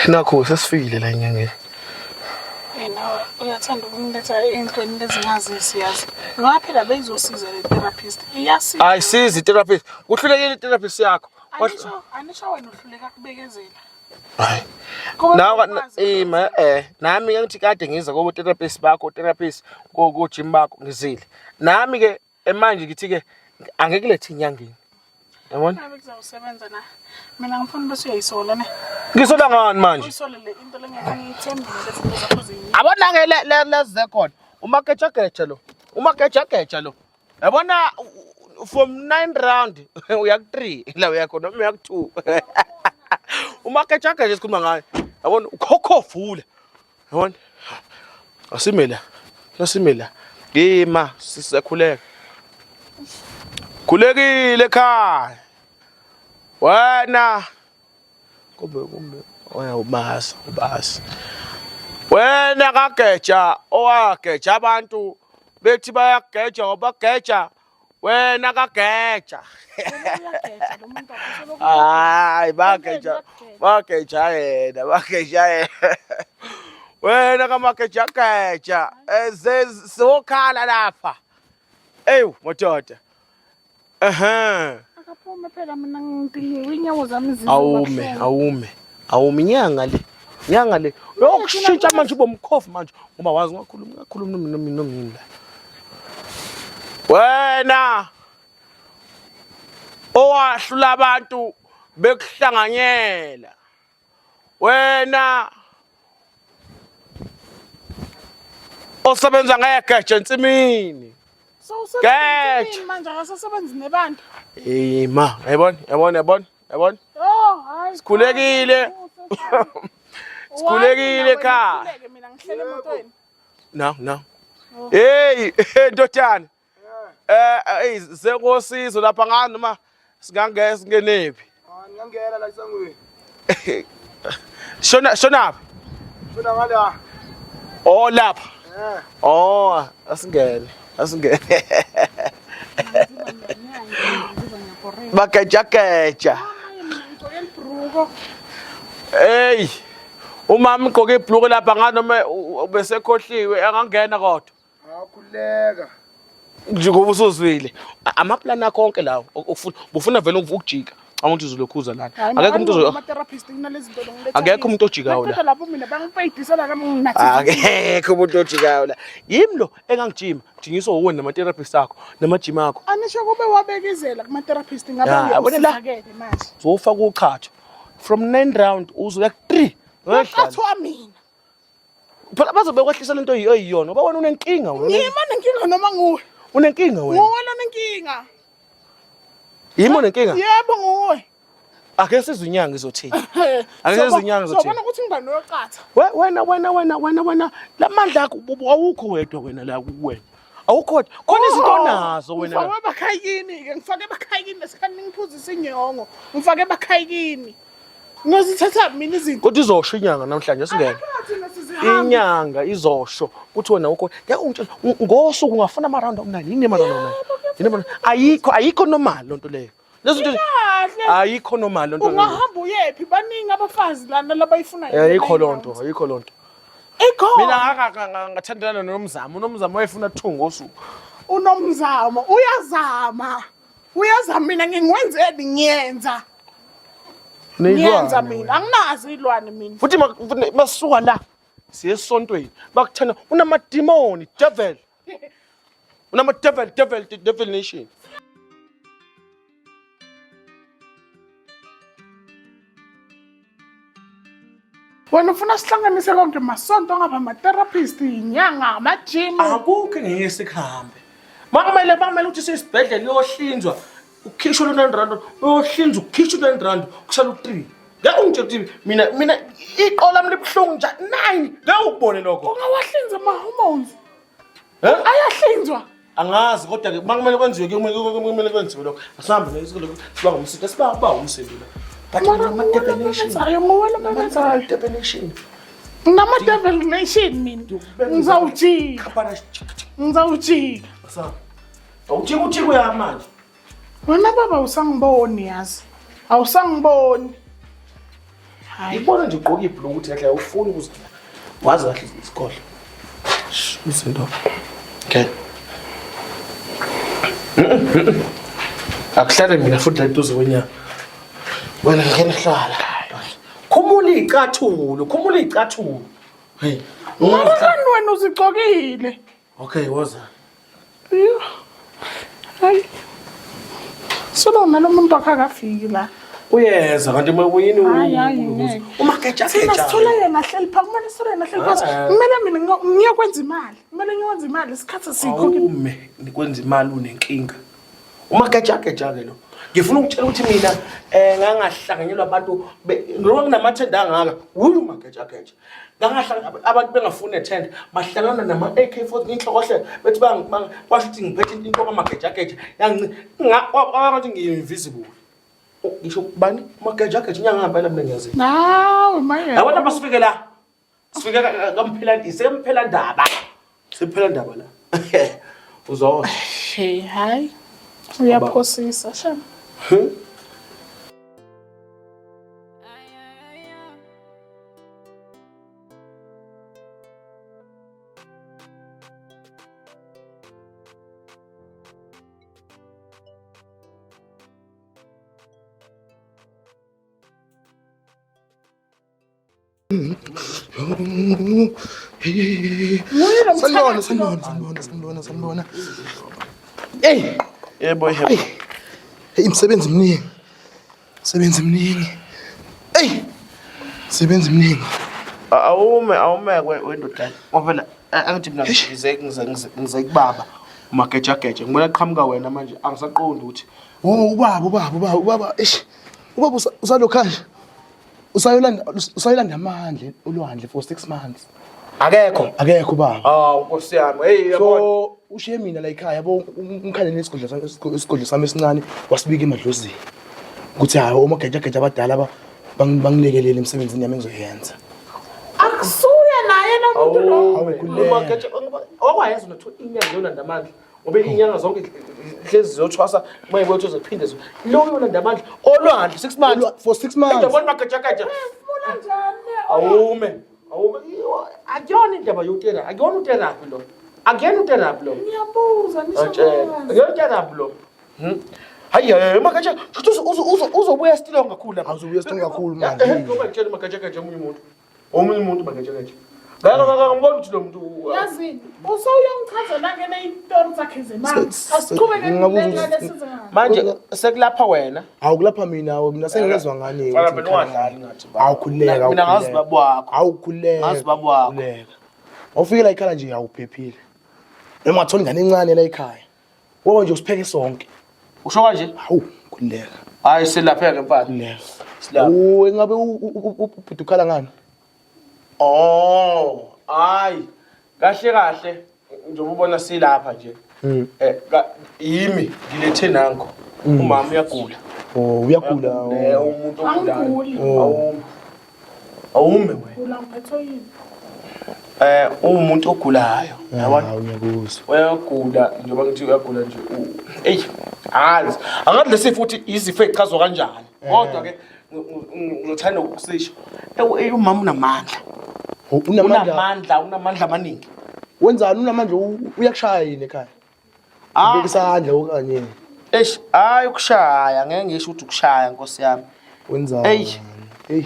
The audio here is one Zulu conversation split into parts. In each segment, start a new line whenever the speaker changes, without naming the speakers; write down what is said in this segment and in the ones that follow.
Nakho sesifikile la enyangeni.
Wena uyathanda ukungiletha ey'ntweni lezingazisi yazi. Ngoba phela beyizosiza le therapist. Iyasiza.
Ayisizi i-therapist. Kuhlulekile i-therapist yakho.
Anisho wena uhluleka kubekezela.
Hayi. Nawe ima nami ke ngithi kade ngiza kobo therapist bakho therapist ko gym bakho ngizile. Nami ke manje ngithi ke angikulethe inyangeni. Yabona?
Ngabe kuzawusebenza na? Mina ngifuna bese uyayisola ne.
Ngisola ngani manje?
Uyisole le into lengeke ngiyithembile lezinto zakho ziyi.
Abona ke le leze khona. Umagejageja lo. Umagejageja lo. Yabona from 9 round uya ku 3 la uya khona noma uya ku 2. Umagejageja esikhuluma ngayo. Yabona ukhokhofula. Yabona? Asime la. Asime la. Ngima sisakhuleka. Khulekile ekhaya. Wena kumbe kumbe oya ubasa ubasa. Wena kageja owageja abantu bethi bayageja ngoba geja wena kageja.
Uyageja lo muntu akho
Hayi bageja bageja yena bageja yena. Wena kamageja geja eze sokhala lapha. Eyu madoda. Ehhe.
Akaphume phela mina ngidingiwe inyawo zami zizwa
Awume
kabuhlungu.
awume. Awume inyanga le. Inyanga le. Uyokushintsha manje ube umkhovu manje ngoba wazi ungakhuluma ungakhuluma noma noma yini la. Wena owahlula abantu bekuhlanganyela. Wena osebenza ngegeje ensimini.
So usebenza
Geja.
manje akasasebenzi nebantu.
Eh ma, yayibona, yabona, yabona, yabona.
Oh, hayi.
Sikhulekile. Sikhulekile ekhaya.
Sikhuleke mina ngihlele emotweni.
No, no. Hey, ndodana. Hey, sekosizo lapha ngani noma singangena singenephi.
Ah, ngingangena la esangweni.
Shona shona phi?
Shona ngala.
Oh lapha.
Eh.
Oh, asingene. Asingene. Bagejageja.
Ngigqoke ibhruko.
Hey. Umama ugqoke ibhluku lapha ngani noma ubesekhohliwe angangena kodwa.
Akhuleka.
Njengoba usuzwile amaplani akho onke lawo ufuna ufuna vele ukujika umuntu uzolokhuza lana akekho umuntu ozo
ama-therapist kunalezi zinto longiletha
Akekho umuntu ojikayo la.
Baqeda lapho mina bangipeyidisa la kami nginathi
akekho umuntu ojikayo la yimi lo engangijima jinyiswa wuwe nama-therapist akho namajima akho
anisho kube wabekezela kuma-therapist ngabe
Ya, yabona la.
usizakele manje
zofaka uchatho from 9 round uzoya ku-3
Waqathwa mina
phela bazobe kwehlisa lento oyiyona ngoba wena unenkinga wena
ngima nenkinga noma nguwe
unenkinga wena
nguwe lonenkinga
yimi unenkinga
yebo nguwe
ake sizwe inyanga izothini Ake sizwe inyanga izothini
sobona ukuthi ngibani oyoqatha
wena wena wena wena wena lamandla akho awukho wedwa wena la kuwena awukho wedwa khona izinto onazo wena la.
Ngifake abakhayikini-ke ngifake abakhayikini lesikhathi ningiphuzisa inyongo ngifake abakhayikini ngiyozithatha mina izinto
kodwa izosho inyanga namhlanje singene
Phakathi nasizihambi
inyanga izosho kuthi wena ukho ngeke ungitshele ngosuku ungafuna ama-round awu-nine yini ama-round awu-nine yini ama ayikho ayikho normal loo nto leyo lezo nto
kahle
ayikho normal loo nto leyo.
ungahamba uyephi baningi abafazi lana labayifunayo
ayikho loo nto ayikho loo nto
ikhona
mina ngathandana nonomzamo unomzamo wayefuna two ngosuku
unomzamo uyazama uyazama mina ngingiwenzeni ngiyenza ngiyenza mina anginazo iy'lwane mina
futhi masuka la siye esontweni bakuthanda unamadimoni devil unama-devil devil devil nation
Wena ufuna sihlanganise konke masonto ngapha ama-therapist, inyanga, amajimi.
Akukho engeke sikuhambe. Makumele bamele ukuthi sesibhedlela uyohlinzwa ukhishwe lo 9 rand uyohlinzwa ukhishwe u 9 rand kusala u3. Ngeke ungitshele ukuthi mina mina iqola lami libuhlungu nje 9 ngeke ukubone lokho.
Ungawahlinza ama-hormones.
Eh?
Ayahlinzwa.
Angazi kodwa ke makumele kwenziwe ke kumele kwenziwe lokho. Asihambe nesikole siba ngumsindo siba ba umsindo la. But
Mara
nama definition.
nguwe lo memezayo.
Definition.
Nama-devil nation mina. Ngizawujika.
Khabana.
Ngizawujika.
Asamba. Awujika ujika uya manje.
Wena baba awusangiboni yazi. Awusangiboni. Hayi.
Ibona nje ugqoka ibhulu ukuthi kahle awufuni ukuze wazi kahle isikole. Izinto. Okay. Akuhlale mina futhi la eduze kwenyama. Wena ngena hlala. Khumula iy'cathulo, khumula iy'cathulo. Hey.
Ngubani wena uzigcokile?
Okay, woza.
Iyo. Hayi. Solo nalo muntu wakhe akafiki la.
Uyeza kanti uma kuyini
Hayi hayi ngeke.
umageja
Thina
geja.
sithola yena ahleli phansi, kumele sithole yena ahleli phansi.
Ah.
Kumele mina ngiyokwenza imali. Kumele ngiyokwenza imali isikhathi asikho.
Awume nikwenza imali unenkinga. Umageja geja ke lo. Ngifuna ukutshela ukuthi mina ngangahlanganyelwa abantu noma nginamathenda angaka, uyu umageja geja. Ngangahlangana abantu bengafuni ethenda, bahlangana nama AK40 inhlokohle bethi basho ukuthi ngiphethe into kamagejageja. Yangi ngathi ngiyi-invisible. Ngisho bani umagejageja inyanga ngempela mina ngiyazi.
Nawe maye.
Yabona basifike la. Sifike kamphela isemphela ndaba. Siphela ndaba la. Uzona.
Hey hayi. Uyaphosisa shem.
Sanibona, sanibona, sanibona, sanibona, sanibona. Hey,
Yebo yebo.
hey, imisebenzi miningi. Imisebenzi miningi. Hey. Imisebenzi miningi.
Awume awume wendodana. Ngoba phela angithi mina ngize ngize ngize kubaba. Umagejageja ngibona qhamuka wena manje angisaqondi ukuthi
Oh, ubaba, ubaba, ubaba, ubaba, eish. Ubaba usalokhu nje. Usayolanda usayolanda amandla olwandle for 6 months.
Akekho.
Akekho ubaba.
Ah, nkosi yami. Hey, yabona.
So ushiye mina la ekhaya yabo umkhane nesigodlo sami isigodlo sami esincane wasibika emadlozini. Ukuthi hayi omagejageja abadala ba bangilekelele emsebenzini yami engizoyenza.
Akusuye naye lo muntu lo.
Umageja okwayenza nothu inyanga yolanda amandla. Ngoba inyanga zonke hlezi ziyothwasa uma ibuye uzophinde lo yolanda amandla olwandle 6 months.
For 6 months.
Yabona magejageja.
Ufuna njani?
Awume. Awume. Akuyona indaba yotera. Akuyona utherapy lo. Akuyena utherapy lo.
Ngiyabuza nisho.
Atshela. Akuyona utherapy lo. Hayi hayi mageja uzobuya strong kakhulu lapha.
Uzobuya strong kakhulu manje.
Ngoba ngitshela magejageja omunye umuntu. Omunye umuntu magejageja. Ngeke ngibona ukuthi lo muntu
Yazini, usuyongichazela ke neyitori zakhe zemali. Asiqhubeke nalesize.
Manje sekulapha wena.
Awukulapha mina, mina sengingezwa ngani.
Mfana phela ungadlali ngathi baba.
Awukhuleka.
Mina ngazi baba wakho.
Awukhuleka.
Ngazi baba wakho.
Awufike la ekhaya nje awuphephile. Noma ungathola ingane encane la ekhaya. Wowe nje usipheke sonke.
Usho kanje?
Hawu, khuleka.
Hayi silapheke ke mfana.
Khuleka.
Silapha.
Uwe ngabe ubhuti ukhala ngani?
Oh, hayi. Kahle kahle njengoba ubona silapha nje. Yimi ngilethe nango. Umama uyagula.
Oh, uyagula.
Umuntu ogulayo.
Angiguli.
Awume. Awume wena.
Gula ngiphethwe yini?
Umuntu ogulayo. Yabona?
Hawu ngiyakuzwa.
Uyagula njengoba ngithi uyagula nje. Ey, angazi. Angazi lesi futhi izifo ezichazwa kanjani. Kodwa ke ngizothanda ukusisho. Umama unamandla.
Unamandla.
Unamandla, unamandla amaningi.
Wenzani unamandla uyakushaya yini ekhaya? Ubeka isandla okanye
Eish, hayi ukushaya, ngeke ngisho ukuthi ukushaya Nkosi yami.
wenzani?
Eish.
Hey.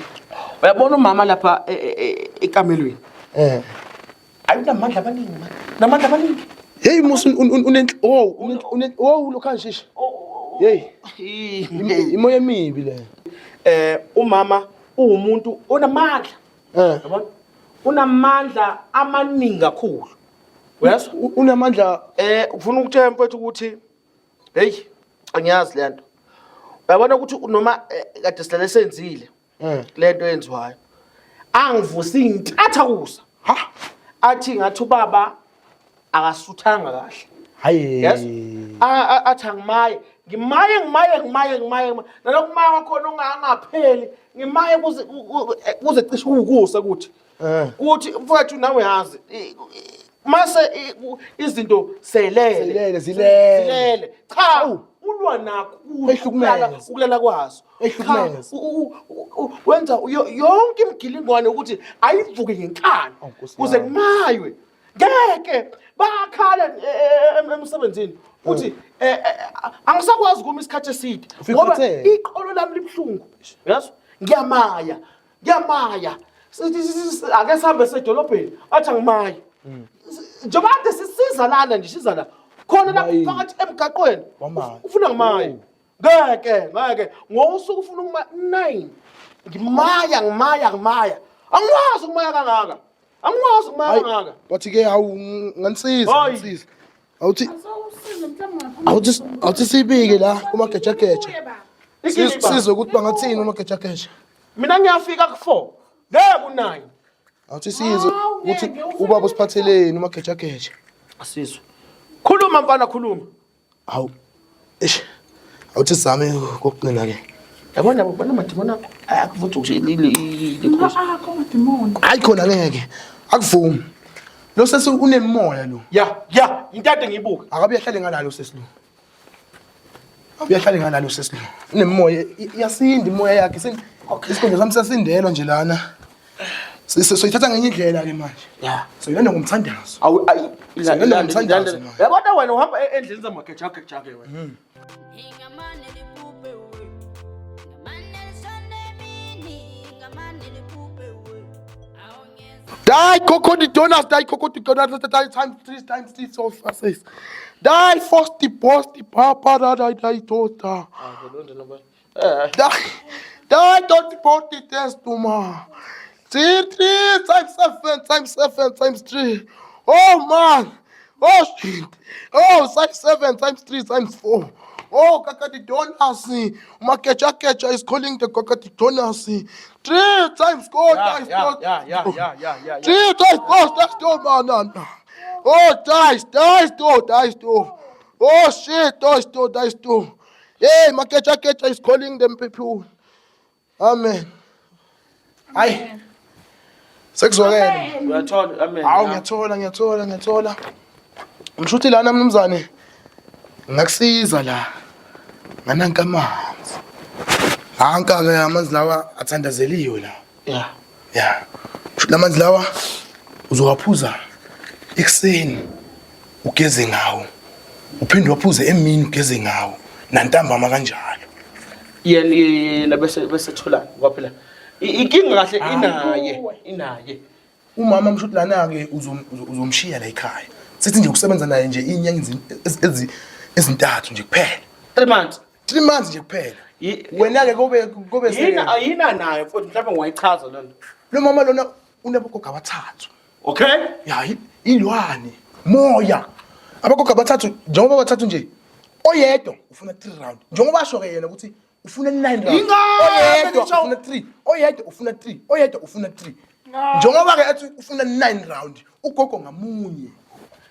Uyabona umama lapha ekamelweni. Hayi unamandla amaningi man. Unamandla amaningi.
Hey musu une oh une oh lokho nje. Hey. Imoya emibi le.
Umama uwumuntu onamandla. Yabona? Unamandla amaningi kakhulu. Uyazwa?
Unamandla
Ufuna ukutshela mfethu ukuthi hey angiyazi le nto. Uyabona ukuthi noma kade silale senzile le nto yenziwayo. Angivusi intatha kusa.
Ha?
Athi ngathi ubaba akasuthanga kahle.
Hayi.
Yes. Athi angimaye, ngimaye ngimaye ngimaye ngimaye. Nalokumaya kwakhona ungapheli, ngimaye kuze cishe ukusa kuthi. Kuthi mfowethu nawe yazi mase izinto selele.
Zilele, zilele.
Zilele. Cha, Ulwa nakho
Ehlukumeza.
ukulala kwazo.
Ehlukumeza.
Cha, wenza yonke imigilingwane ukuthi ayivuke ngenkani
Oh, Nkosi
kuze
yami.
kumaywe. Ngeke bakhala emsebenzini uthi angisakwazi ukuma isikhathi eside
Ufike
ngoba
ukhathele.
iqolo lami libuhlungu. Yazi? Ngiyamaya. Ngiyamaya. Ake sihambe sedolobheni athi angimayi. Njengoba kade sisiza lana nje siza la. Khona la
Mayi.
phakathi emgaqweni.
Wamayi.
Ufuna ngimaye. Ngeke, ngeke. Ngosuku ufuna ukuma 9. Ngimaya, ngimaya, ngimaya. Angikwazi ukumaya kangaka. Angikwazi ukumaya
Hayi,
kangaka.
bathi ke hawu nganisiza,
Hayi.
nganisiza. Awuthi
Asewusize mhlawumbe ungaphuma.
awuthi awuthi sibike la kumagejageja.
Uye baba.
Ikiliba.
Sizwe ukuthi bangathini umagejageja.
Mina ngiyafika ku4. Ngeke ku9.
Awuthi sizwe
Hawu,
ukuthi
ngeke, ufike
ubaba usiphatheleni umagejageja.
Asizwe. Khuluma mfana khuluma.
Hawu. Eish. Awuthi sizame kokugcina ke.
Yabona bona madimona akuvutha ukuthi
Ngoba akho amadimoni.
Hayi khona ngeke. Akuvumi. Lo sesi unemimoya lo.
Ya, ya, into ade ngiyibuka.
Akabe uyahlale ngalalo sesi lo. Akabe uyahlale ngalalo sesi lo. Unemimoya iyasinda imoya yakhe. Isikhundla sami siyasindelwa nje lana. Soyithatha ngenye indlela ke manje.
Ya.
Soyilanda ngomthandazo.
Awu ayi
Singena ngomthandazo manje.
Yabona wena uhamba endleleni zamagejageja ke wena.
Ngamane liphuphe we. Ngamane lishone emini, ngamane liphuphe we. Awungeza
Die Coco Donuts, die Coco Donuts, die times three times three so six. Die fosti posti papa da die die tota. Die die doti poti testuma. Three three times seven times seven times three. Oh man. Oh shit. Oh 6 7 times three times four. Oh Kakati Donuts. Makecha Kecha is calling the Kakati Donuts. Three times four times
Ya,
four.
ya, ya, ya, ya, ya.
Three times four times two, man, man. Oh, dice, dice, two, dice, two. Oh, shit, dice, two, dice, two. Hey, Makecha Kecha is calling them people. Amen. Hayi. Sekuzwakele.
Uyathola, amen.
Hawu ngiyathola, ngiyathola, ngiyathola. Mshuthi lana mnumzane. Ngakusiza la. Ngananka amanzi. Anka ke amanzi lawa athandazeliwe la.
Ya.
Ya. Shuthi lamanzi lawa uzowaphuza ekuseni ugeze ngawo. Uphinde waphuze emini ugeze ngawo. Nantambama kanjalo.
Yena yena bese bese tholana ngoba phela inkinga kahle inaye, inaye.
Umama mshuthi lana ke uzomshiya la ekhaya. Sithi nje ukusebenza naye nje inyanga ezintathu nje kuphela.
3 months.
3 months nje kuphela. Wena ke kobe
Yina ayina nayo futhi mhlawumbe ngiwayichaza lento.
Lo mama lona unabogogo abathathu.
Okay?
Ya ilwane, moya. Abagogo abathathu njengoba bathathu nje. Oyedwa ufuna 3 round. Njengoba asho ke yena ukuthi ufuna 9 round.
Ingabe
Oyedwa
ngisho-
ufuna 3, oyedwa ufuna 3, oyedwa ufuna 3. Njengoba ke athi ufuna 9 round, ugogo ngamunye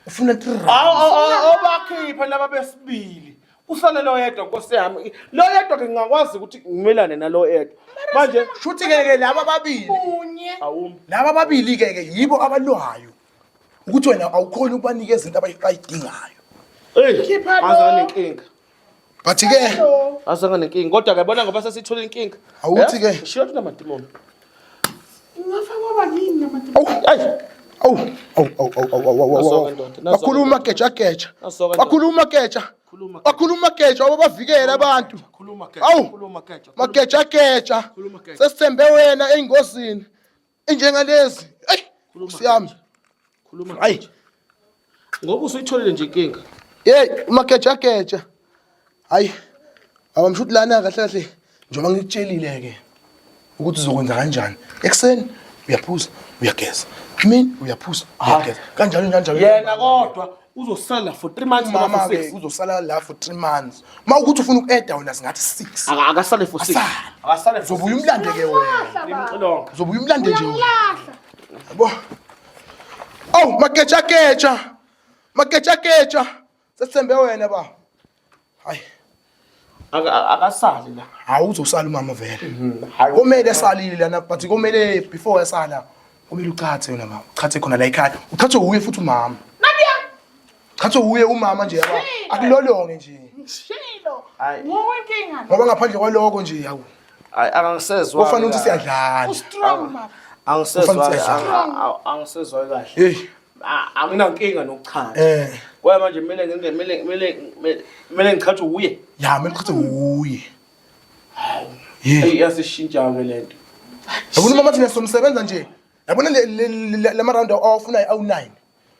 ufuna 3 round.
Awu awu abakhipha laba besibili. Usale lo yedwa Nkosi yami. Lo yedwa ke ngingakwazi ukuthi ngimelane nalo yedwa. Manje
Shuthi ke ke laba ababili,
Kunye.
awumi.
laba ababili ke ke yibo abalwayo. Ukuthi wena awukhoni ukubanikeza izinto abayidingayo.
Hey,
Khipha lo.
azange nenkinga.
But ke
Azange nenkinga. Kodwa ke bona ngoba sesithola inkinga.
Awuthi ke.
Shiya kunamadimoni.
Ingafa kwaba yini namadimoni?
Ayi.
Awu, awu, awu, awu, awu, awu, awu,
Nasoka
awu.
ndoda, nasoka
Bakhuluma geja geja.
Nasoka ndoda.
Bakhuluma geja.
Khuluma geja.
Bakhuluma geja ababavikela abantu.
Khuluma geja.
Awu.
Khuluma geja.
Mageja geja.
Khuluma geja.
Sesithembe wena ey'ngozini. Injengalezi. Eyi,
Khuluma
siyami.
Khuluma.
Hayi.
geja. Ngoba usuyitholile nje inkinga.
Hey, umageja geja. Hayi. Awamshuthi lana kahle kahle. Njengoba ngikutshelile ke ukuthi uzokwenza kanjani. Ekuseni uyaphuza, uyageza. Emini uyaphuza, uyageza. Kanjalo kanjalo.
Yena kodwa uzosala for 3 months noma
Umama
for
ke
6.
uzosala la for 3 months. Ma ukuthi ufuna uku-eda wena singathi 6.
Akasale for 6.
Asale.
Akasale for
Uzobuya umlande ke wena.
Nimxilonga.
Uzobuya umlande nje wena.
Uyangilahla.
Yabo. Awu mageja geja. Mageja geja. Sesithembe wena ba. Hayi.
Akasali la.
Hawu uzosala umama vele.
Hayi.
Kumele esalile lana but kumele before esala kumele uchathe wena baba. Uchathe khona la ekhaya. Uchathe uye futhi umama.
Nadia.
Chathwe uye umama nje yaba akulolonge nje.
Ngishilo.
Hayi.
Nguwe inkinga lo.
Ngoba ngaphandle kwaloko nje yawu.
Hayi angisezwa.
Kufanele ukuthi siyadlala.
U-strong mama.
Angisezwa
Kufanele siyadlala.
angisezwa kahle.
Hey.
Anginankinga nokuchatha.
Eh.
Kwaye manje kumele ngenze kumele kumele ngichathe uye.
Ya, kumele uchathe uye. Hey.
Hey yasishintsha ke lento.
Yabona umama thina somsebenza nje. Yabona lama round awafunayo awu9.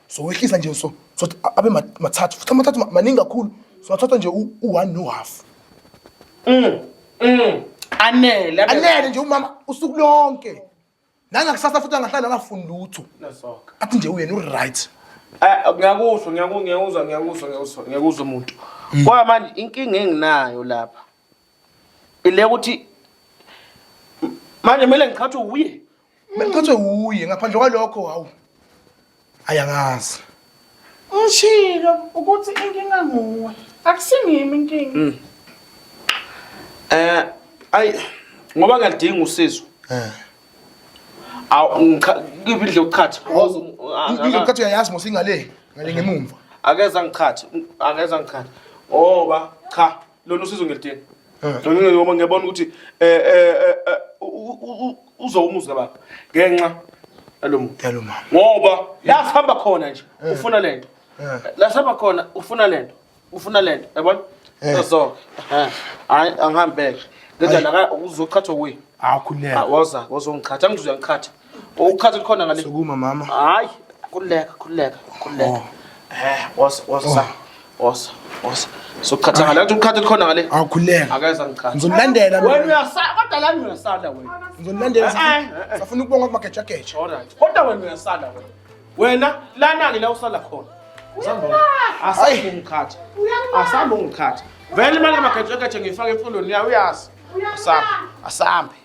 So wehlisa nje so so abe mathathu futhi amathathu maningi kakhulu. So athatha nje u1 no half.
Anele.
Anele nje umama usuku lonke. Nangakusasa futhi angahlala angafundi lutho.
Nasoka.
Athi nje uyena u-right.
Eh ngiyakuzwa ngiyakuzwa ngiyakuzwa ngiyakuzwa ngiyakuzwa umuntu. Kodwa manje inkinga enginayo lapha ile ukuthi manje kumele ngichathe uye.
Kumele uchathwe uye ngaphandle kwalokho hawu. Ayangazi.
Ngishilo ukuthi inkinga nguwe. Akusingimi inkinga.
Eh ayi ngoba ngiyalidinga usizo.
Eh.
Awu ngiphi indlela yokuchatha?
Indlela yokuchatha uyayazi mos ingale ngale ngemumva.
Akeza ngichathe, akeza ngichathe. Ngoba cha lona usizo ngiyalidinga.
Eh.
Lona ngoba ngiyabona ukuthi eh eh eh, uzowumuzi kababa ngenxa yalo muntu.
Yalo mama.
Ngoba la sihamba khona nje ufuna lento.
Eh.
La sihamba khona ufuna lento. Ufuna lento, yabona?
Eh.
So, eh hayi angihambeke. Ngedla la uzochathwa kuye.
Awukhuleka.
Ah, woza, wozongichatha, angithi uyangiqhatha. Ukuqhatha kukhona ngale.
Sukuma mama.
Hayi, khululeka, khululeka, khululeka.
Oh.
Eh, woza, woza. Woza, woza. Sokuqhatha ngale, angithi ukuqhatha kukhona ngale.
Awukhuleka.
Akeza ngiqhatha.
Ngizonilandela
Wena
mina.
uyasala, kodwa lami uyasala wena.
Ngizonilandela.
Eh, eh, eh.
Safuna ukubonga kumagejageja.
Alright. Kodwa wena uyasala wena. Wena lana ke la usala khona. Asambe ungiqhatha. Asambe ungiqhatha. Vele imali kamagejageja ngiyifaka emfulweni yayo uyazi. Asambe. Asambe.